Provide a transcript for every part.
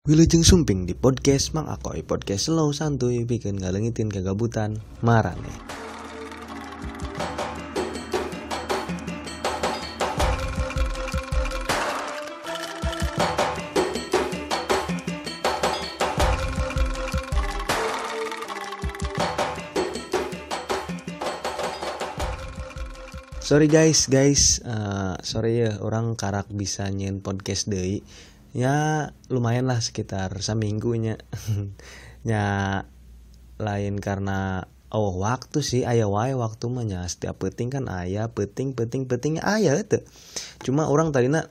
Wilujeng sumping di podcast Mang Akoy, podcast slow santuy bikin ngalengitin kegabutan marane. Sorry guys, sorry ya, orang karak bisa nyen podcast deui. Ya lumayan lah sekitar seminggunya. Ya lain karena oh waktu sih, aya wae waktu mah nya, setiap peuting kan aya, peuting aya teu. Cuma orang tadina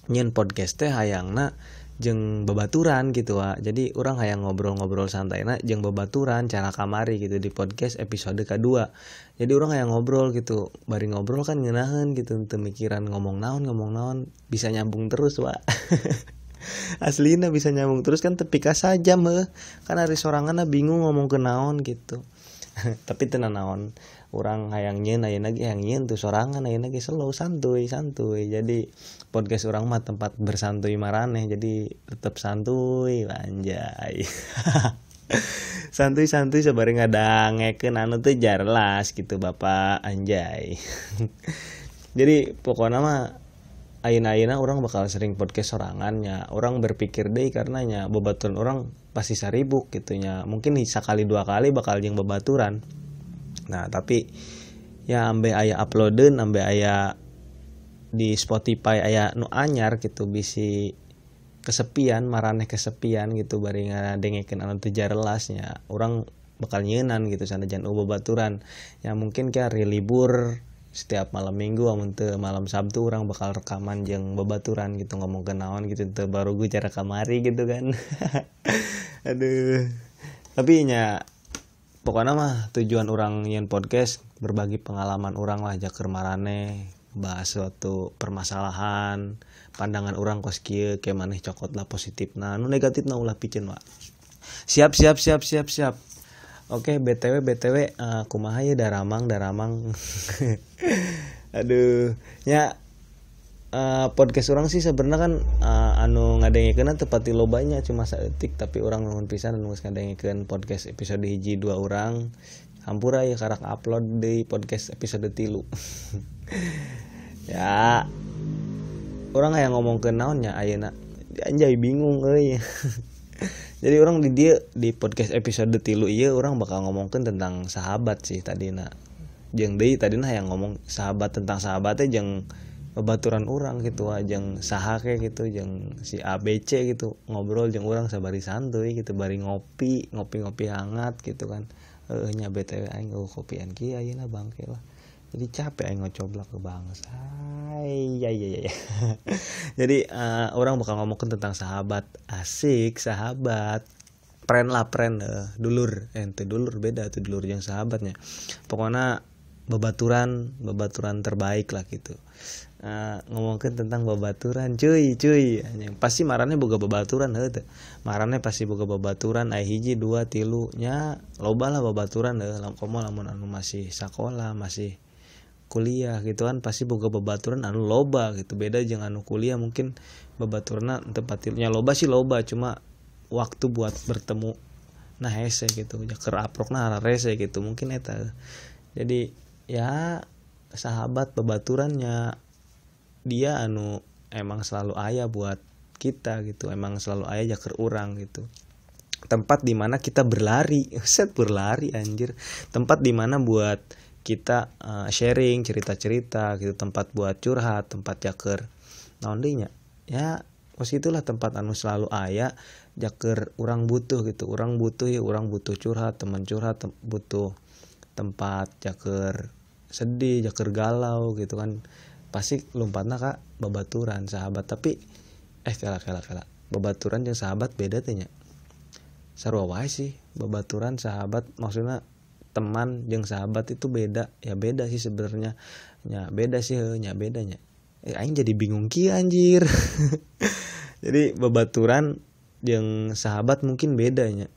nyen podcast teh hayangna jeung babaturan gitu wa. Jadi orang hayang ngobrol-ngobrol santaina jeung babaturan cara kamari gitu di podcast episode kedua. Jadi orang hayang ngobrol gitu, bari ngobrol kan ngeunaheun gitu, teu mikiran ngomong naon bisa nyambung terus wa. Aslina bisa nyambung terus kan tepi ka sajam heuh. Kan ari soranganna bingung ngomong ke naon gitu. Tapi teu naon, urang hayang nyeun ayeuna ge hayang nyeun tuh sorangan ayeuna ge slow santuy. Jadi podcast urang mah tempat bersantuy maraneh, jadi tetep santuy anjay. Santuy-santuy sabari ngadangekeun anu teu jarlas gitu bapak anjay. Jadi pokokna mah ayeuna-ayeuna urang bakal sering podcast sorangannya. Urang berpikir deui karena nya babaturan urang pasti saribuk gitu nya. Mungkin sakali dua kali bakal jeung babaturan. Nah, tapi ya ambe aya uploadeun, ambe aya di Spotify aya nu anyar gitu bisi kesepian, maraneh kesepian gitu bari ngadengekeun anu teu jarelas nya. Urang bakal nyeunan gitu sanajan babaturan. Ya mungkin ke hari libur setiap malam Minggu amun teu malam Sabtu urang bakal rekaman jeung babaturan gitu ngomongkeun naon gitu teu baru gue cara kamari gitu kan. Aduh. Tapi nya pokoknya mah tujuan orang nyen podcast berbagi pengalaman orang lah jaker maraneh, bahas suatu permasalahan, pandangan orang kos kieu ke maneh cokot lah positifna, nu negatifna ulah piceun wa. Siap. Oke, BTW kumaha ya daramang. Aduh, nya podcast orang sih sebenarnya kan anu ngadengekeunna teu pati lobanya cuma saeutik, tapi orang nuhun pisan anu geus ngadengekeun podcast episode 1 2 urang. Hampura ya karak upload deui podcast episode 3. Ya orang hayang ngomongkeun naon nya ayeuna. Anjay bingung euy. Jadi orang di dia di podcast episode 3 ieu orang bakal ngomongkeun tentang sahabat sih tadina. Jeung deui tadina hayang ngomong sahabat tentang sahabatnya jeung babaturan urang gitu jeung saha ke gitu jeung si ABC gitu ngobrol jeung urang sabari santuy gitu bari ngopi hangat gitu kan. Heuh nya BTW aing eueuh kopian kieu ayeuna bangke lah. Jadi capek aing ngocoblak ke bangsa. Ya. Jadi orang bakal ngomongin tentang sahabat. Asik sahabat. Pren dulur. Ente dulur beda tuh dulur jeung sahabatnya. Pokoknya babaturan terbaik lah gitu. Ngomongin tentang babaturan cuy. Pasti marane boga babaturan heuh teh. Marane pasti boga babaturan aya 1 2 3 nya loba lah babaturan heuh. Komo lamun anu masih sakola, masih kuliah gitu kan pasti boga babaturan anu loba gitu. Beda jeung anu kuliah mungkin babaturna teu patilnya loba sih loba, cuma waktu buat bertemu nah hese gitu, keur aprokna rese gitu mungkin eta. Jadi ya sahabat babaturannya dia anu emang selalu aya buat kita gitu, emang selalu aya jaker urang gitu. Tempat di mana kita berlari, set berlari anjir. Tempat di mana buat kita sharing, cerita-cerita gitu, tempat buat curhat, tempat jaker naon deui nya. Ya kos itulah tempat anu selalu aya jaker urang butuh gitu. Urang butuh ya, urang butuh curhat, teman curhat, butuh tempat jaker sedih, jaker galau gitu kan. Pasti lompatna ka babaturan sahabat. Tapi kela babaturan jeung sahabat beda teh nya. Sarua wae sih babaturan sahabat, maksudna teman jeung sahabat itu beda. Ya beda sih sebenarnya. Nya beda sih heuh nya bedanya. Aing jadi bingung kieu anjir. Jadi babaturan jeung sahabat mungkin bedanya.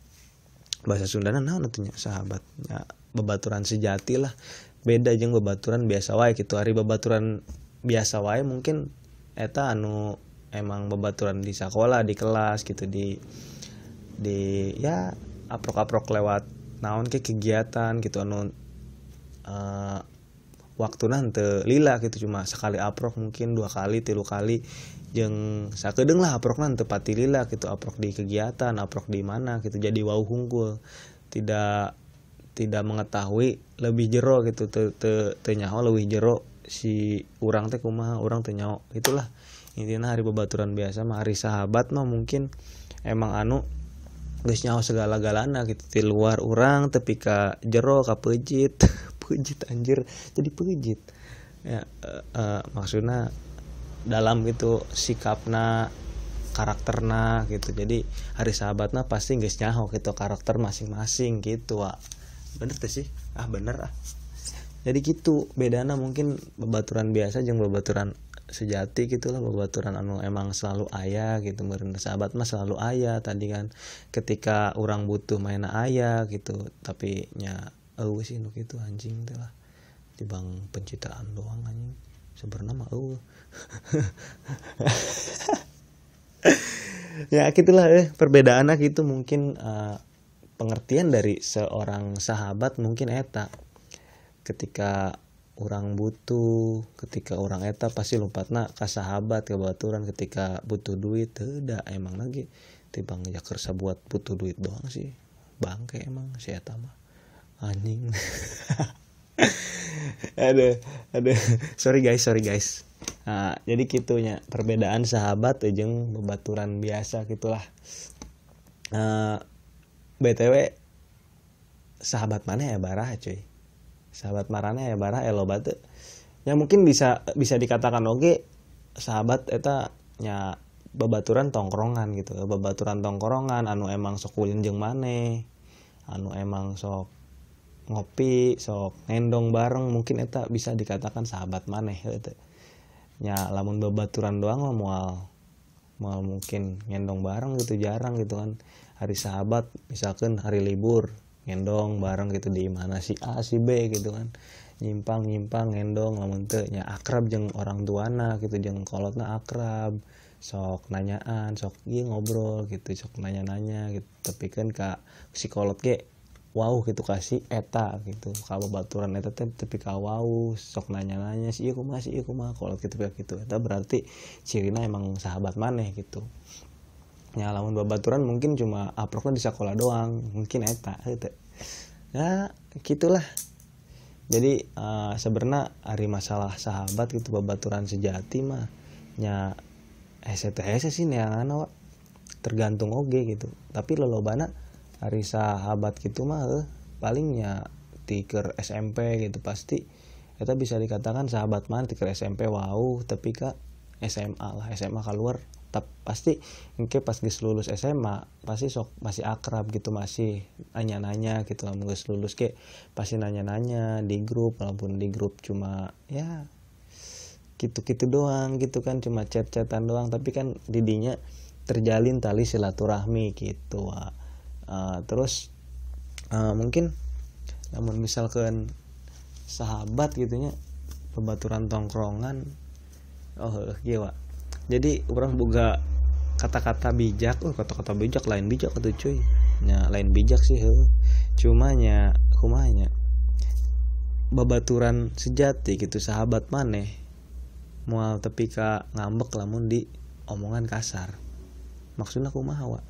Bahasa Sundana naon atuh nya sahabat. Ya babaturan sejati lah. Beda jeung babaturan biasa wae gitu. Ari babaturan biasa wae mungkin eta anu emang babaturan di sekolah, di kelas gitu, di ya aprok-aprok lewat naon ke kegiatan gitu anu waktuna henteu lila gitu, cuma sekali aprok mungkin 2 kali 3 kali jeung sakedeung lah aprokna henteu pati lila gitu, aprok di kegiatan, aprok di mana gitu, jadi wau hungkul, tidak mengetahui lebih jero gitu, teu nyaho leuwih jero si urang teh kumaha, urang teu nyaho gitulah. Intina hari babaturan biasa mah, hari sahabat mah mungkin emang anu geus nyaho segala-galana gitu, di luar urang tepi ka jero ka peujit. Peujit anjir, jadi peujit ya, maksudna dalam gitu sikapna, karakterna gitu. Jadi hari sahabatna pasti geus nyaho gitu karakter masing-masing gitu, wa. Bener teh sih? Ah bener ah. Jadi gitu bedana mungkin babaturan biasa jeung babaturan sejati gitulah, babaturan anu emang selalu aya gitu, meureun sahabat mah selalu aya tadi kan, ketika urang butuh maena aya gitu, tapi nya eueuh sih nu kitu anjing teh lah, tibang pencitraan doang anjing sebenarnya mah eueuh. Ya gitulah perbedaanna gitu mungkin, pengertian dari seorang sahabat mungkin eta ketika orang butuh, ketika orang eta pasti lompatna ka sahabat, ka babaturan. Ketika butuh duit teu da emang lagi tibang ya kersa buat butuh duit doang sih, bangke emang si eta mah anjing. Aduh, sorry guys. Nah, jadi kitunya perbedaan sahabat jeung babaturan biasa gitulah. BTW sahabat mana ya barah cuy, sahabat marana ya barah loba teu ya, mungkin bisa dikatakan oge sahabat eta nya babaturan tongkrongan gitu, babaturan tongkrongan anu emang sok ulin jeung maneh, anu emang sok ngopi, sok ngendong bareng, mungkin eta bisa dikatakan sahabat maneh gitu. Nya lamun babaturan doang mah moal mungkin ngendong bareng gitu, jarang gitu kan. Hari sahabat misalkan hari libur ngendong bareng gitu di mana si A si B gitu kan, nyimpang ngendong, lamun teu nya akrab jeung orang tuana gitu, jeung kolotna akrab, sok nanyaan, sok ieu ngobrol gitu, sok nanya-nanya gitu. Tapi kan ka si kolot ge wow gitu kasih eta gitu, ka babaturan eta teh tepi ka wow, sok nanya-nanya si ieu kumaha kolot gitu gitu. Eta berarti cirina emang sahabat maneh gitu. Ya lamun babaturan mungkin cuma aprokna di sekolah doang, mungkin eta gitu. Ya gitulah. Jadi sebenarnya hari masalah sahabat gitu babaturan sejati mah nya hese teh hese sih neangan wa, tergantung oge gitu. Tapi lolobana hari sahabat gitu mah palingnya tiker SMP gitu pasti eta bisa dikatakan sahabat mah tiker SMP wow, tapi ka SMA lah, SMA keluar pasti engke pas geus lulus SMA pasti sok masih akrab gitu, masih nanya-nanya gitu. Lamun geus lulus ke pasti nanya-nanya di grup, walaupun di grup cuma ya gitu-gitu doang gitu kan, cuma chat-chatan doang, tapi kan didinya terjalin tali silaturahmi gitu. Terus mungkin namun misalkan sahabat gitunya pebaturan tongkrongan, oh iya Wak. Jadi orang boga kata-kata bijak, kata-kata bijak lain bijak atuh cuy. Nya lain bijak sih heuh. Cuma nya kumaha nya babaturan sejati gitu sahabat maneh moal tepi ka ngambek lamun di omongan kasar. Maksudna kumaha Wak?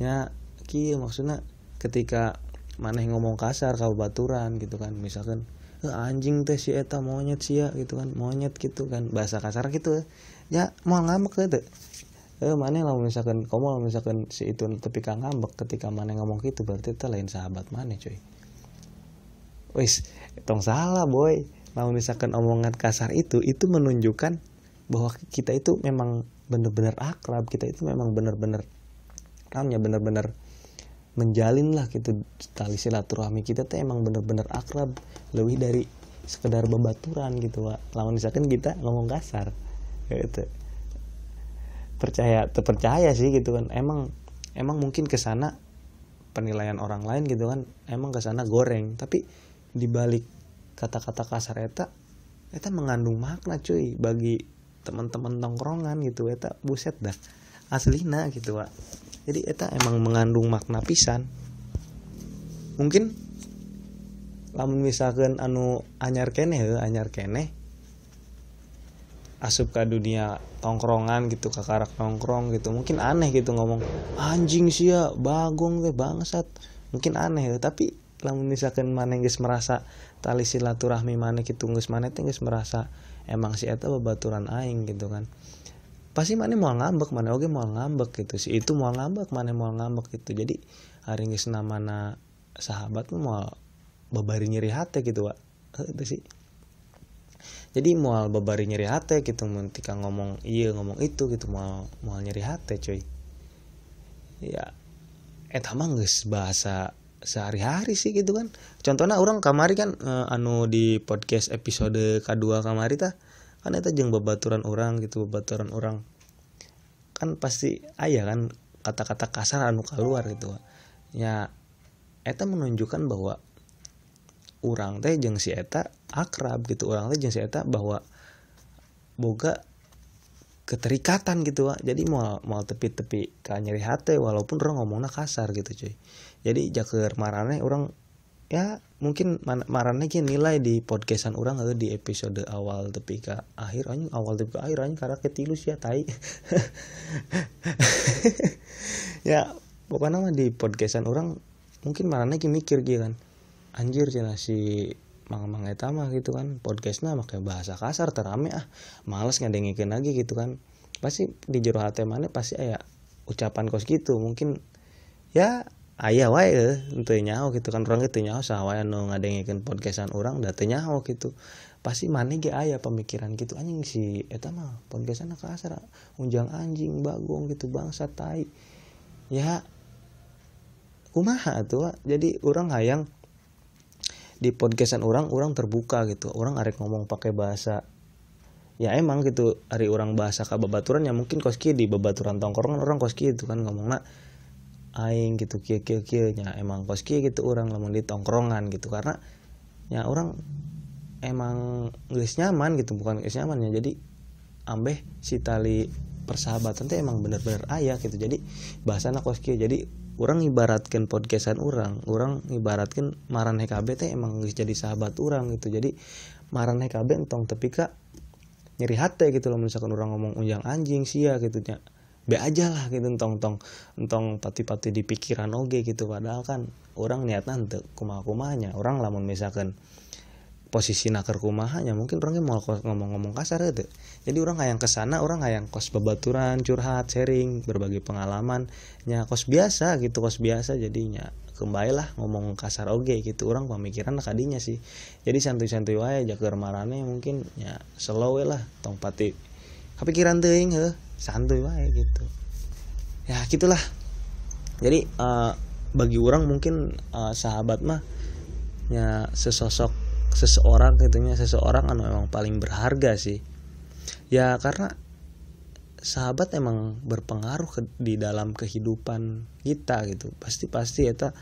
Nya kieu maksudna ketika maneh ngomong kasar ka babaturan gitu kan, misalkan anjing teh si eta monyet sia gitu kan, monyet gitu kan, bahasa kasar gitu ya, mau ngambek gitu. Maneh lamun misalkan komo misalkan si itu tepi ka ngambek ketika maneh ngomong gitu berarti itu lain sahabat maneh cuy. Wis, tong salah boy. Lamun misalkan omongan kasar itu menunjukkan bahwa kita itu memang bener-bener akrab, kita itu memang bener-bener ramnya, bener-bener menjalin lah gitu tali silaturahmi kita tuh emang bener-bener akrab lebih dari sekedar bebaturan gitu Wak. Lamun misalkan kita ngomong kasar gitu, percaya terpercaya sih gitu kan, emang mungkin kesana penilaian orang lain gitu kan, emang kesana goreng, tapi dibalik kata-kata kasar eta mengandung makna cuy bagi teman-teman tongkrongan gitu. Eta buset dah aslina gitu Wak. Jadi eta emang mengandung makna pisan. Mungkin lamun misalkan anu anyar keneh asup ka dunia tongkrongan gitu, kakarak nongkrong gitu, mungkin aneh gitu ngomong anjing sia bagong teh bangsat, mungkin aneh ya. Tapi lamun misalkan maneh geus merasa tali silaturahmi maneh kitu geus maneh teh geus merasa emang si eta babaturan aing gitu kan, pasti maneh moal ngambek, maneh oge moal ngambek gitu, si itu moal ngambek, maneh moal ngambek gitu. Jadi hari geus namana sahabat mah moal babari nyeri hate gitu Wak. Itu sih. Jadi moal babari nyeri hate gitu, mun tika ngomong iya ngomong itu gitu, moal nyeri hate cuy. Ya eta mah geus bahasa sehari-hari sih gitu kan. Contohnya orang kamari kan anu di podcast episode kedua kamari tah kan eta jeung babaturan orang gitu, babaturan orang kan pasti aya kan kata-kata kasar anu keluar gitu. Ya eta menunjukkan bahwa urang teh jeung si eta akrab gitu, urang teh jeung si eta bahwa boga keterikatan gitu Wak. Jadi moal tepi-tepi ka nyeri hate walaupun urang ngomongna kasar gitu cuy. Jadi jaker marane urang ya mungkin marane ge nilai di podcastan urang atau di episode awal tepi ka akhir anjing, awal tepi ka akhir anjing karena ketilus ya tai. Ya pokoknya mah di podcastan urang mungkin marane ge mikir ge kan, anjir cenah si mang-mang eta mah gitu kan, podcastna make bahasa kasar terame ah, males ngadengikeun lagi gitu kan. Pasti di jero hate maneh pasti aya ucapan kos gitu, mungkin ya aya wae teu nyaho gitu kan, urang ge teu nyaho saha wae anu ngadengikeun podcastan urang da teu nyaho gitu. Pasti maneh ge aya pemikiran gitu, anjing si eta mah podcastna kasar, unjang anjing bagong gitu bangsa tai. Ya kumaha atuh Wak. Jadi urang hayang di podcastan orang terbuka gitu. Orang arek ngomong pakai bahasa ya emang gitu, ari orang bahasa ka babaturan ya mungkin kos kieu di babaturan tongkrongan orang kos kieu gitu kan ngomongna aing gitu kieu kieu kieu nya emang kos kieu gitu orang lamun di tongkrongan gitu, karena ya orang emang geus nyaman gitu, bukan geus nyaman ya, jadi ambeh si tali persahabatan teh emang bener-bener aya gitu. Jadi bahasana kos kieu. Jadi urang ibaratkan podcastan urang ibaratkan maraneh kabeh teh emang geus jadi sahabat urang gitu. Jadi maraneh kabeh entong tepi ka nyeri hate gitu loh, misalkan urang ngomong unjang anjing sia gitu nya, be aja lah gitu, entong pati-pati di pikiran oge gitu. Padahal kan urang niatna henteu kumaha-kumahanya, urang lamun misalkan posisi naker kumahanya mungkin orangnya mau ngomong-ngomong kasar gitu. Jadi orang hayang kesana, orang hayang kos babaturan, curhat, sharing, berbagi pengalaman, nya kos biasa gitu, kos biasa jadinya kembali lah ngomong kasar oge gitu. Orang pemikiran kadinya sih. Jadi santuy-santuy wae jaker marane mungkin nya slow we lah, tong pati kepikiran teuing heuh, santuy wae gitu. Ya gitulah. Jadi bagi orang mungkin sahabat mah nya sesosok seseorang gitunya, seseorang anu emang paling berharga sih ya, karena sahabat emang berpengaruh di dalam kehidupan kita gitu, pasti eta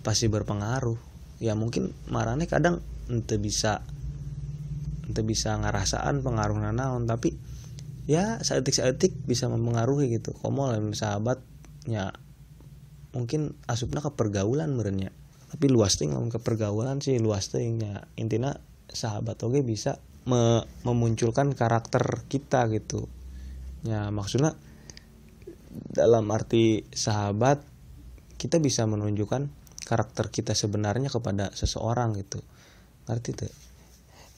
pasti berpengaruh ya. Mungkin marane kadang ente bisa ngarasaan pengaruhna naon, tapi ya saeutik-saeutik bisa mempengaruhi gitu. Komo lamun sahabatnya mungkin asupna ke pergaulan meureun nya, tapi luas ting lamun ke pergaulan sih luas ting nya. Intina sahabat oge bisa memunculkan karakter kita gitu ya. Maksudnya dalam arti sahabat kita bisa menunjukkan karakter kita sebenarnya kepada seseorang gitu, ngerti tuh.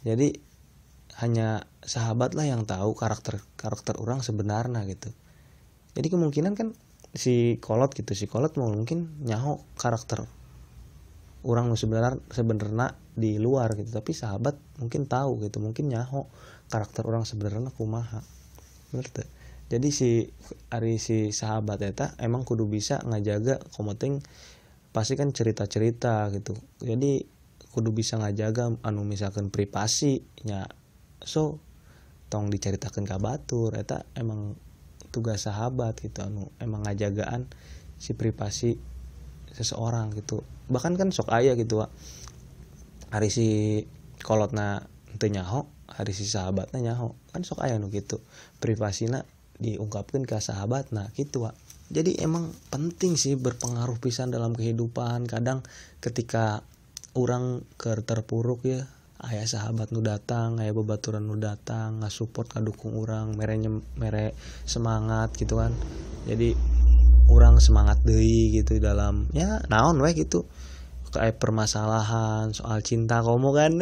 Jadi hanya sahabat lah yang tahu karakter orang sebenarnya gitu. Jadi kemungkinan kan si kolot gitu, si kolot mau mungkin nyaho karakter orang sebenarnya di luar gitu, tapi sahabat mungkin tahu gitu, mungkin nyaho karakter orang sebenarnya kumaha, bener tuh. Jadi si ari si sahabat eta emang kudu bisa ngajaga komoting, pasti kan cerita-cerita gitu. Jadi kudu bisa ngajaga anu misalkan privasi nya, so tong diceritakeun ka batur, eta emang tugas sahabat gitu, anu emang ngajagaan si privasi seseorang gitu. Bahkan kan sok aya gitu Wak, ari si kolotna teu nyaho Hari si sahabatna nyaho kan sok aya nu kitu privasina diungkapkeun ka sahabatna kitu wa. Jadi emang penting sih, berpengaruh pisan dalam kehidupan. Kadang ketika orang keur terpuruk ya, aya sahabat nu datang, aya babaturan nu datang ngasupport, ngadukung urang, mere semangat gitu kan. Jadi urang semangat deui gitu dalam ya naon we gitu. Kayak permasalahan soal cinta komo kan.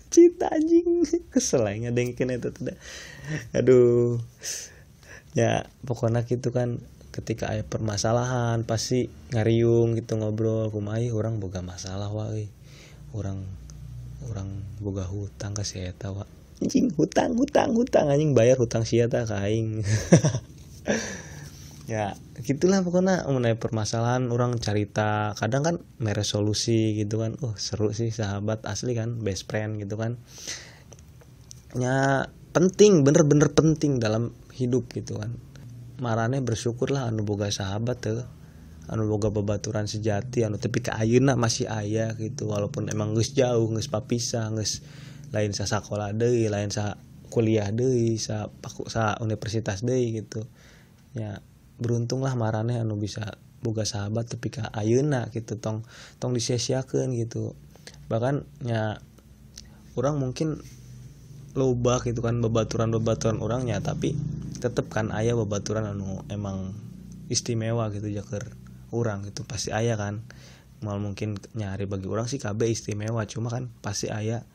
Cinta anjing, kesel aing ngadengkeun eta teh. Aduh. Ya pokoknya gitu kan, ketika aya permasalahan pasti ngariung gitu ngobrol, kumaha urang boga masalah wae. Urang boga hutang ka si eta wa. Anjing hutang anjing, bayar hutang si eta ka aing. Ya gitulah pokoknya mengenai permasalahan orang carita, kadang kan mere solusi gitu kan. Seru sih sahabat asli kan, best friend gitu kan. Ya penting, bener-bener penting dalam hidup gitu kan. Marane bersyukurlah anu boga sahabat tuh, anu boga babaturan sejati, anu tepi ka ayeuna masih aya gitu, walaupun emang geus jauh, geus papisah, geus lain sa sakola deui, lain sa kuliah deui, sa universitas deui gitu. Ya beruntunglah marane anu bisa boga sahabat tepi ka ayeuna gitu, tong disia-siakeun gitu. Bahkan ya urang mungkin loba gitu kan babaturan-babaturan orangnya, tapi tetep kan aya babaturan anu emang istimewa gitu jaker urang gitu, pasti aya kan. Mal mungkin nyari bagi orang sih KB istimewa, cuma kan pasti aya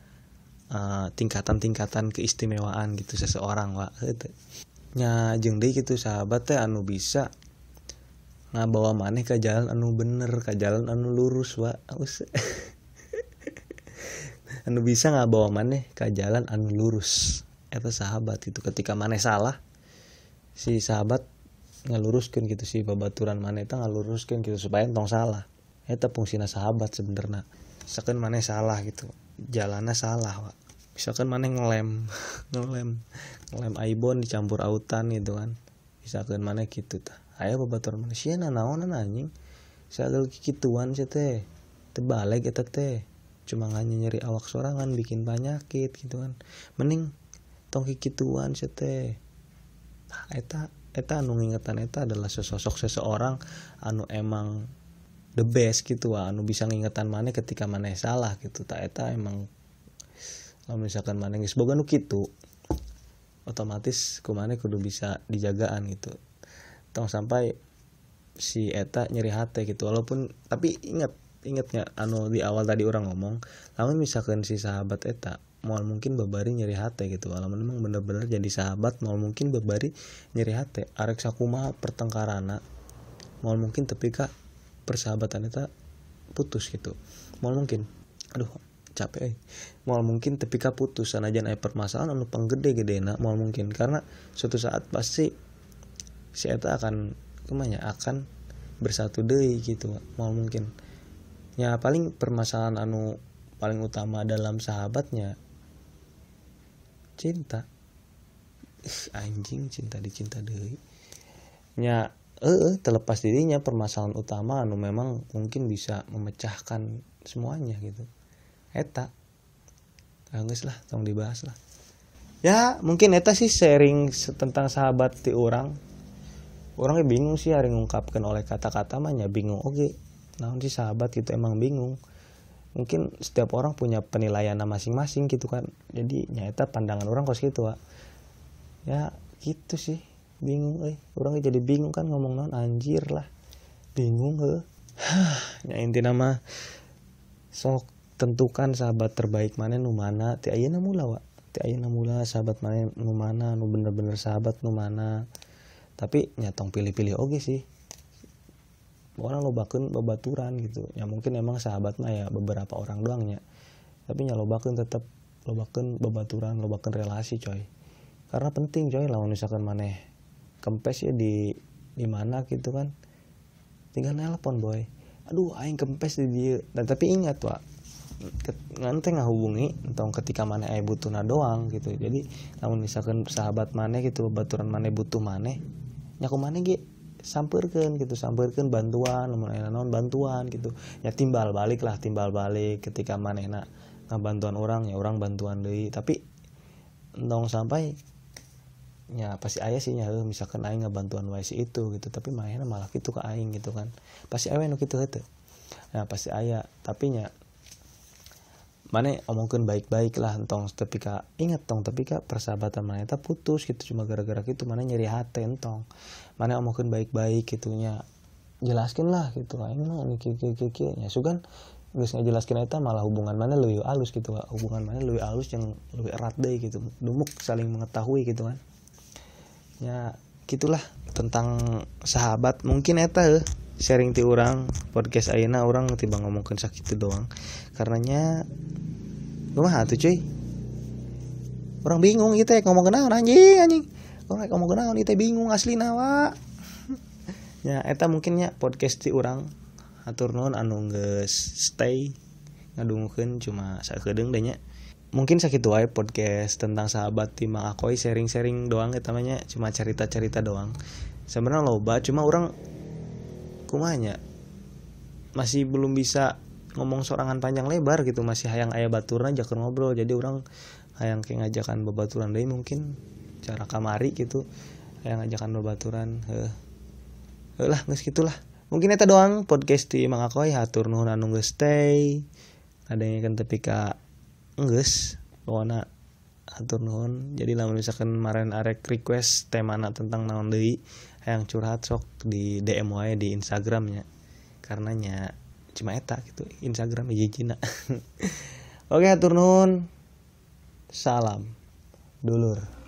tingkatan-tingkatan keistimewaan gitu seseorang wa gitu. Nya jeung deui gitu sahabat teh anu bisa ngabawa maneh ka jalan anu bener, ka jalan anu lurus wa. Anu bisa ngabawa maneh ka jalan anu lurus eta sahabat gitu. Ketika maneh salah, si sahabat ngaluruskeun gitu, si babaturan maneh eta ngaluruskeun gitu supaya entong salah. Eta fungsina sahabat sebenarnya. Misalkan maneh salah gitu, jalanna salah wa. Misalkan maneh ngelem aibon dicampur autan gitu kan. Misalkan maneh kitu tah. Aya babaturan maneh sia naonan anjing. Sagel kikituan sia teh. Teu baleg eta teh. Cuma nganya nyeri awak sorangan bikin penyakit gitu kan. Mending tong kikituan sia teh. Nah, eta anu ngingetan eta adalah sesosok seseorang anu emang the best gitu wa, anu bisa ngingetan maneh ketika maneh salah gitu. Ta eta emang lamun misalkan maneh geus boga nu kitu, otomatis ku maneh kudu bisa dijagaan gitu. Tong sampai si eta nyeri hate gitu. Walaupun tapi ingatnya anu di awal tadi orang ngomong, lamun misalkan si sahabat eta moal mungkin babari nyeri hate gitu. Lamun emang bener-bener jadi sahabat moal mungkin babari nyeri hate. Arek sakumaha pertengkarana moal mungkin tepi ka persahabatan eta putus gitu. Moal mungkin. Aduh, capek. Moal mungkin tepi ka putus sanajan aya permasalahan anu panggede-gedena moal mungkin, karena suatu saat pasti si eta akan kumanya akan bersatu deui gitu. Moal mungkin. Ya paling permasalahan anu paling utama dalam sahabatnya cinta. Anjing, cinta dicinta deui. Nya terlepas dirinya permasalahan utama anu memang mungkin bisa memecahkan semuanya gitu. Eta. Geus lah, tong dibahas lah. Ya, mungkin eta sih sharing tentang sahabat ti urang. Orangnya bingung sih hari ngungkapkan oleh kata-kata mah nya bingung oge. Naon sih sahabat gitu, emang bingung. Mungkin setiap orang punya penilaian masing-masing gitu kan. Jadi nyata pandangan orang kos gitu, Wak. Ya gitu sih, bingung euy. Orangnya jadi bingung kan ngomong naon anjir lah. Bingung heuh. Ya intina mah sok tentukan sahabat terbaik mana nu mana ti ayeuna mula, Wak. Ti ayeuna mula sahabat mana nu mana, nu bener-bener sahabat nu mana. Tapi nyatong pilih-pilih oge sih. Orang lobakeun babaturan gitu. Ya mungkin emang sahabat mah ya beberapa orang doang nya. Tapi nya lobakeun tetep lobakeun babaturan, lobakeun relasi coy. Karena penting coy, lamun misalkan maneh kempes ya di mana gitu kan. Tinggal nelpon boy. Aduh aing kempes di dieu. Dan tapi ingat Pak, ngan teh ngahubungi entong ketika maneh aya butuhna doang gitu. Jadi lamun misalkan sahabat maneh gitu, babaturan maneh butuh maneh, nya ku maneh ge sampeurkeun gitu, sampeurkeun bantuan, lamun aya naon bantuan gitu. Ya timbal balik lah, timbal balik ketika manehna ngabantuan orang ya orang bantuan deui. Tapi Entong sampai nya pasti aya sih nya misalkan aing ngabantuan wae si itu gitu, tapi manehna malah kitu ka aing gitu kan. Pasti aya nu kitu heuh. Nah pasti aya, tapi nya maneh omongkeun baik-baik lah, entong tepi ka inget tong tepi ka persahabatan maneh eta putus gitu cuma gara-gara kitu maneh nyeri hate entong. Maneh omongkeun baik-baik gitu nya, jelaskeun lah gitu aing mah anu kieu kieu kieu kieu nya sugan geus ngajelaskeun eta malah hubungan maneh leuwih alus gitu, hubungan maneh leuwih alus yang leuwih erat deui gitu, dumuk saling mengetahui gitu kan. Ya gitulah tentang sahabat mungkin eta sharing ti urang podcast ayeuna urang tiba ngomongkeun sakitu doang karenanya kumaha atuh cuy, urang bingung ieu teh ngomongkeun naon anjing urang ngomongkeun naon ieu teh bingung aslina wa. Ya eta mungkin nya podcast ti urang, hatur nuhun anu geus stay ngadungukeun cuma sakedeung deui nya. Mungkin sakitu wae podcast tentang sahabat ti Mang Akoy, sharing-sharing doang eta mah nya, cuma cerita-cerita doang. Sebenarnya loba cuma urang kumaha nya masih belum bisa ngomong sorangan panjang lebar gitu, masih hayang aya baturna jakeun ngobrol. Jadi urang hayang ke ngajakan babaturan deui mungkin cara kamari gitu, hayang ngajakan babaturan heuh. Heuh lah geus kitulah. Mungkin eta doang podcast ti Mang Akoy, hatur nuhun anu geus stay. Ngadengekeun tepi ka geus pokona hatur nuhun. Jadi lamun misalkan maren arek request temana tentang naon deui hayang curhat sok di DM wae di Instagram nya. Karena nya cuma eta gitu Instagram hiji-hijina. Oke hatur nuhun. Salam dulur.